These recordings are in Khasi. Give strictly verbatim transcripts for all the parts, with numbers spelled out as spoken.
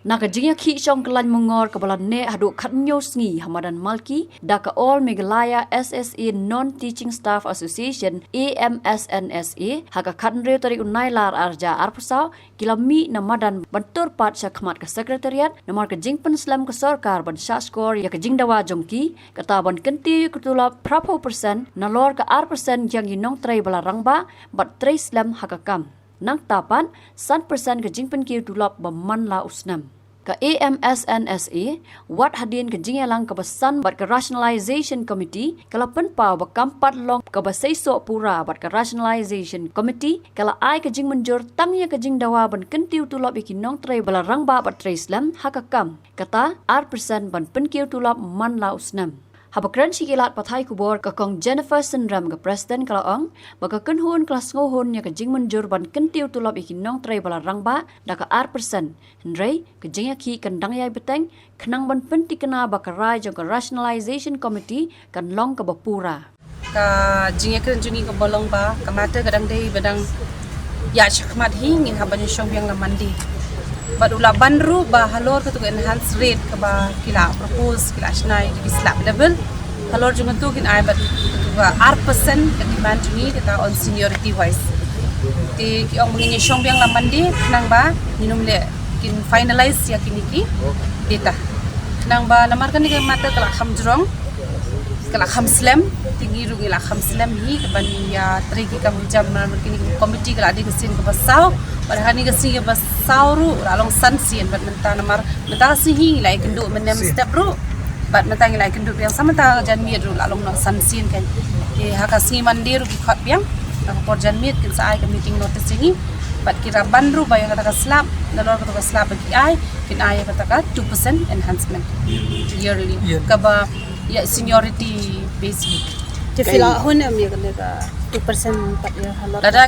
Na ka jingïakhih shong kyllaiñ mungor kaba la neh haduh khathynñiew sngi ha madan Malki da ka All Meghalaya S S A Non Teaching Staff Association, A M S N S A, ha ka khathynriew tarik u Nailar arhajar arphew saw, ki la mih na madan ban tur pat sha khmat ka Secretariat namar ka jingpynslem ka sorkar ban shahshkor ïa ka jingdawa jong ki, kata ban kyntiew ïa ka tulop phraphew percent nalor ka ar percent jong ki nongtrei ba la rangbah bad trei slem ha ka kam. Nangta pat, san percent ka jingpynkiew tulop ba man la u snem. Ka A M S N S A, wat hadien ka jingïalang kaba san bad ka Rationalization Committee, ka la pynpaw ba kam pat long kaba seisoh pura bad ka Rationalization Committee ka la ai ka jingmynjur tang ïa ka jingdawa ban kyntiew tulop ïa ki nongtrei ba la rangbah bad trei slem ha ka kam. Kata, ar percent ban pynkiew tulop man la u snem. Haba kren sha ki lad pathai khubor, ka Kong Jennifer Synrem, ka President, ka la ong ba ka kynhun ka la sngewhun ïa ka jingmynjur ban kyntiew tulop ïa ki nongtrei ba la rangbah da ka ar percent. Hynrei ka jingïakhih kan dang ïai bteng khnang ban pyntikna ba ka rai jong ka Rationalization Committee kan long kaba pura. Ka jingïakren jong ngi kaba long ba ka matter ka dang dei ba dang ïaid shakhmat hi, ngin hap ban ïashong biang la Monday. Bad u la ban ruh ba halor katu ka enhanced rate kaba ki la propose, ki la shna ïa ki slab level, halor jong katu kin ai bad katu ka ar percent ka demand jong ngi kata on seniority wise. Te ki ong ba ngin ïashong biang la Monday khnang ba ngin ym leh, kin finalize ïa kine ki data. Khnang ba namar kane ka matter ka la kham jrong, ka la kham slem, te ngi ruh ngi la kham slem hi kaban ïatrei ki kam jam, namar kine ki committee ka la dei ka sien kaba saw, bad ha kane ka sien kaba saw ruh la long san sien, bad mynta namar mynta ka sngi hi ngi la ïakynduh mynne mynstep ruh, bad mynta ngi la ïakynduh biang sa mynta janmiet ruh la long noh san sien kan. Te ha ka sngi Monday ruh ki khot biang, ha ka por janmiet kin sa ai ka meeting notice jong ngi, bad ki la ban ruh ba ïa kata ka slab, nalor kata ka slab ba ki ai, kin ai ïa kata ka two percent enhancement yearly. Kaba ïa seniority base. Te phi la hun em ïa kane ka two percent pat ïa halor. Lada,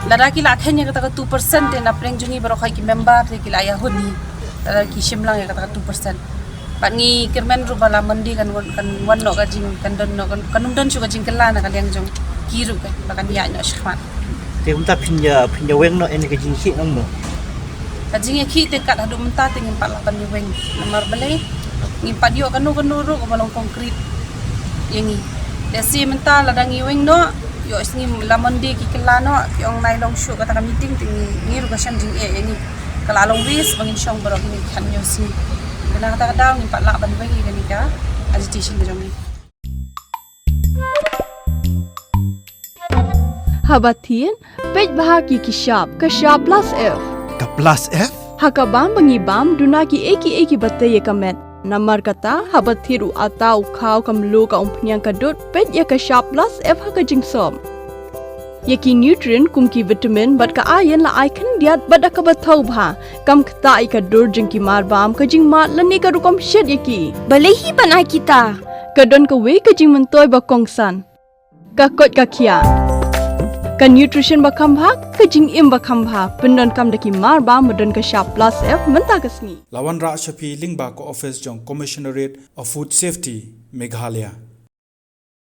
lada ki la khein ïa kata ka two percent te na pdeng jong ngi baroh khoit ki member te ki la ïa hun hi. Lada ki shim lang ïa kata ka two percent. Bad ngi kyrmen ruh ba la Monday kan wan, kan wan noh ka jing, kan don noh, kan, kan ym don shuh ka jingkylla na ka liang jong ki ruh kan, ba kan ïaid noh shakhmat. Te kumta phin ïa, phin ïa weng noh ïa ka jingïakhih nangno? Ka jingïakhih te kat haduh mynta te ngim pat lah ban ïa weng. Namar balei? Ngim pat ïoh kano kano ruh kaba long concrete ïa ngi. Te shi mynta lada ngi weng noh, ïoh sngi la Monday ki kylla noh, ki ong nai long shuh kata ka meeting te ngi, ngi ruh ka shem jingeh ïa ngi. Ka la long waste ba ngin shong baroh kine ki khathynñiew sngi. Te na kata ka daw ngim pat lah ban weng ïa kane ka agitation ka jong ngi. Haba thied, peit bha ki ki shap, ka shap plus F. Ka plus F? Ha ka bam ba ngi bam, duna kiei kiei kiba tei ïa ka met. Namar kata, haba thied u atta, u khaw, ka mluh, ka umphniang, ka dud, peit ïa ka shap plus F ha ka jingsop. Ïa ki nutrient kum ki vitamin bad ka iron la ai khyndiat bad da kaba thaw bha. Kam ktah ïa ka dur jong ki marbam, ka jingmad lane ka rukom shet ïa ki. Balei hi ban ai kita? Ka don kawei ka jingmyntoi ba kongsan. Ka koit ka khiah. Ka nutrition ba kham bha, ka jingim ba kham bha. Pyndonkam da ki marbam ba don ka shap plus F mynta ka sngi. La wanrah sha phi lyngba ka office jong Commissionerate of Food Safety, Meghalaya.